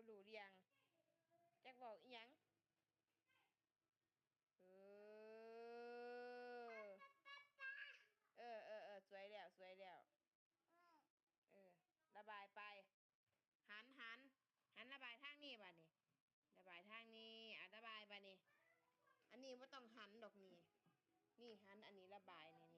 ຮູ້ເລື່ອງ ຈັກເວົ້າອີ່ຫຍັງ. ເອີ ເອີ ເອີ ເອີ ສວຍແລ້ວ ສວຍແລ້ວ. ເອີ ລະບາຍໄປ. ຫັນ ຫັນ ຫັນລະບາຍທາງນີ້ບາດນີ້ ລະບາຍທາງນີ້ ອ່າ ລະບາຍບາດນີ້. ອັນນີ້ບໍ່ຕ້ອງຫັນດອກນີ້ ນີ້ຫັນ ອັນນີ້ລະບາຍນີ້.